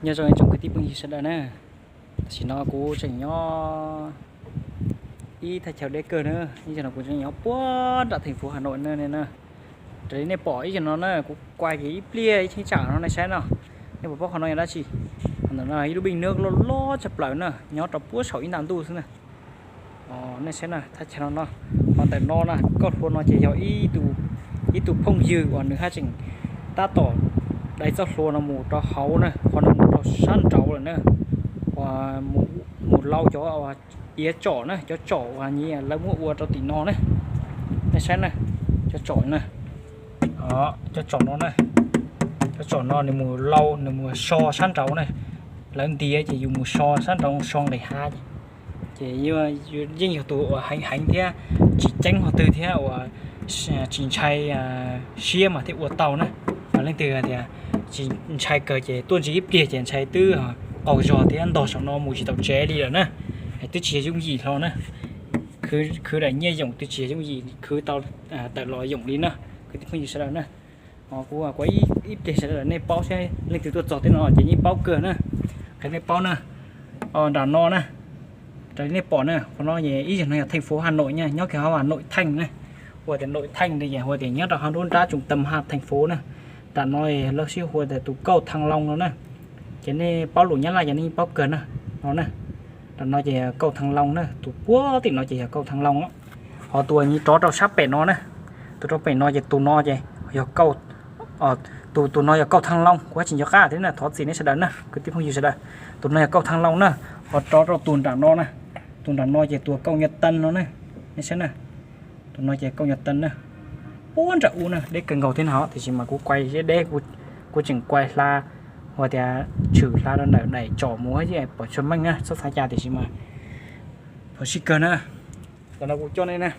Nyob zoo ib tsoom kwv tij phooj ywg sawv daws na, tam sim no kuv tseem nyob ib thaj chaw deb kawg na, ib zaug no kuv tseem nyob puag nram theem fuv Has Noim no na. Raws li nej pom ib zaug no na, kuv kuaig kiag ib pliag ib cheeb tsam no nej saib no, nej puas paub qhov no yog dab tsi? Ntawm no ib lub pij nab loj loj tshaj plaws na, nyob rau puag saum ib nta ntuj xwb na. Nej saib na, thaj chaw no no, ho ntawm no na, kauj hlua no ces yog ib tug phooj ywg uas nws haj tseem tab tom dai txoj hlua no mus rau hauv na, qhov no mus rau sab nraud lawm na, uas mus lau cov iav tsom na, cov tsom uas nyias lawv muab ua rau tim no na. Nej saib na, cov tsom na, cov tsom no na, cov tsom no nws mus lau, nws mus so sab nraud na, lawv ntiav ces yus mus so sab nraud so nqis hav. Ces yeej yog tus uas heev heev thiab tsis ceeb qhov twg thiab uas tsis ntshai siab mas thiaj ua tau na. Leej twg tias tsis ntshai kawg ces tuaj ntsia ib pliag ces ntshai twb qaug zog thiab ntog saum no mus tsis tau tsev li lawm na. Twb tsis yog yooj yim hlo na, khwv daim nyiaj yoom twb tsis yog yooj yim khwv tau tawm los yoom li na, kwv tij phooj ywg sawv daws na. Kuv kuav ib pliag sawv daws nej paub seb leej twg tuaj txog tej no ces yeej paub kawg na. Qhia nej paub na, nram no na, raws li nej pom na, qhov no ib zaug no yog theem fuv Has Noim na, nyob kiag hauv Has Noim theej na, hu tias Noim theej li ces hu tias nyob rau hauv nruab nrab tsoom tam ha theem fuv na. Nram no lawv sib hu tias tus kauj Thaj Loo no na, ces nej paub lus Nyab Laj ces nej yeej paub kawg na, no na. Nram no ces kauj Thaj Loo na, tus puag tim no ces yog kauj Thaj Loo. Ho tus uas nyias rov rau sab pem no na, tus rau pem no ces tus no ces yog kauj, tus tus no yog kauj Thaj Loo, kuv tsis nco qab thiab na, thov txim nej sawv daws na, kwv tij phooj ywg sawv daws. Tus no yog kauj Thaj Loo na, ho rov rau tus nram no na, tus nram no ces tus kauj Nyuj Teej no na, nej saib na, tus no ces kauj Nyuj Teej na. Puag nram ub na, deb kawg nkaus thiab no, tiam sis mas kuv kuav deb deb, kuv tseem kuav hla, hu tias tshwm hla rau ntawm daim tsom mus pom tsis meej na, txhob xav cas tiam sis mas pom sib kawg na. Tam no kuv coj nej na,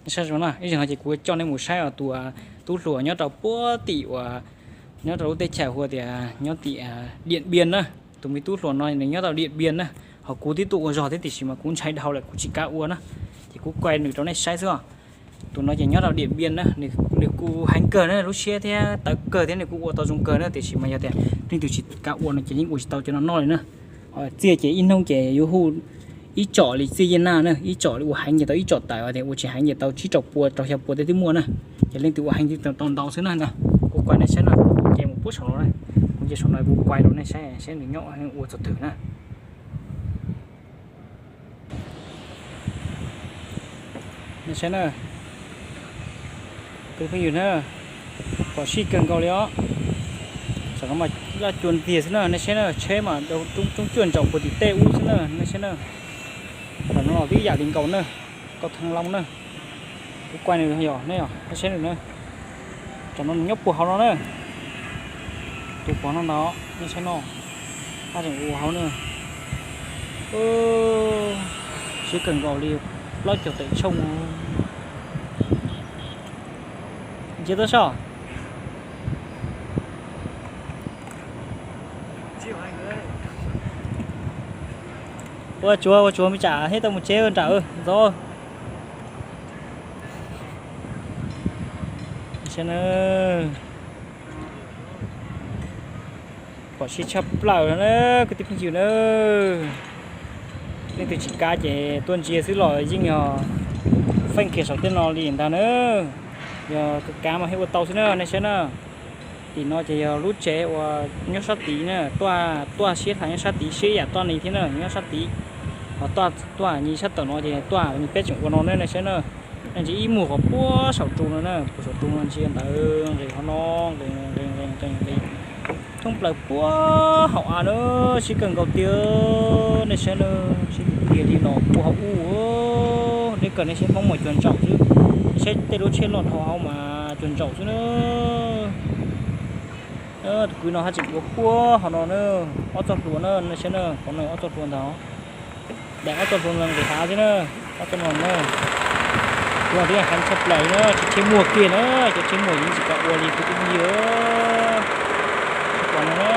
saib zoo na, ib zaug no ces kuv coj nej mus saib os tus tub hluas nyob rau puag tim uas nyob rau lub teb chaws hu tias nyob tim Điện Biên na. Tus me tub hluas no nws nyob rau Điện Biên na, ho kuv twb tuaj ua zog thiab tiam sis mas kuv ntshai dhau lawm kuv tsis kav ua na, ces kuv kuav nws rau nej saib xwb os. Tus no ces nyob rau Điện Biên na, nws kuj heev kawg na, lub siab thiab tawv kawg thiab nws kuj ua tau zoo kawg na, tiam sis mas yog tias leej twg tsis kav ua no ces yeej ua tsis tau cov no noj li na. Txiaj ces ib hnub ces yuav hu ib tsom li txiaj yej naj na, ib tsom li ua heev ces tau ib tsom tawm, tias ua tsis heev ces tau tsib rau pua rau xya pua tej twb muaj na. Ces leej twg ua heev twb tau ntau xwb na. Kuv kuav nej saib no, kuv nce mus puag saum no na, kuv nce saum no kuv kuav rau nej saib seb nws nyob ua txog twg na. Nej saib na, kwv tij phooj ywg na, pom sib kawg nkaus li os. Saum no mas laj cua ntiag xwb na, nej saib na, tsheb mas coob cuaj ntsaum puag tim tej ub xwb na, nej saib na. Saum no los twb yam li nkaus na, kauj Thaj Loo na. Kuv kuav nws yog ne, nej saib nws na. Saum no nws nyob puag hauv no na. Tus pog no ntag, nej saib no, haj tseem ua hauv na. Siab kawg nkaus li, plaub caug tawm tshooj. Ntsia tuaj soj. Ua tsuav ua tsuav me tsam thiab tau mus tsev nram ntxov. Pom sib tshaj plaws no na, kwv tij phooj ywg na. Leej twg tsis kav ces tuaj ntsia xwb los yeej yog feej kiag saum tej no li ntag na. Yog kav mas thiaj ua tau xwb na, nej saib na. Tim no ces yog lub tsev uas nyob sab tid na, tuaj tuaj siab hla nyob sab tid, siab yam tuaj ni thiab na, nyob sab tid. Ho tuaj tuaj nyi sab tawm no ces tuaj nyi peb tseem ua no ne, nej saib na. Nej ntsia ib muag qhov puag saum ru no na, puag saum ru no ntsia ntawd nqis qhov no, nqis nqis nqis nqis nqis thoob plaws puag hauv av na, siab kawg nkaus tiag. Nej saib na, siab tiag li no puag hauv ub, deb kawg nej saib Hmoob mas cuag ntsaum xwb. Nej saib tej lub tsheb loj dhau hauv mas cuag ntsaum xwb na. Tus kwv no haj tseem ua puag hauv no na, ob txoj hlua na, nej saib na, qhov no ob txoj hlua ntag. Daim ob txoj hlua no nqis hav xwb na, ob txoj no na. Hlua thiab heev tshaj plaws na, tsis tsheb muag kiag na, cov tsheb muag yeej tsis kam ua li kwv tij phooj ywg. Tsis kam no na.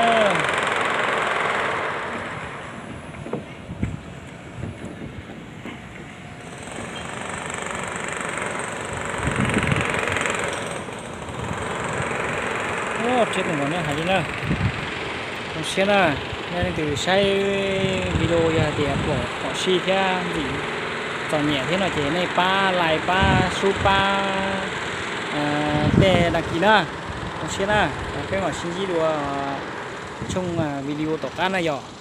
Tsheb kawg nkaus na, hais li na. Zoo siab na, nej leej twg saib video yog hais tias pom phom sij thiab ntxim txom nyem thiab no ces nej pab like, pab sub, pab tej đăng ký na. Zoo siab na, peb mam sib ntsib dua tshooj video tom qab na yom.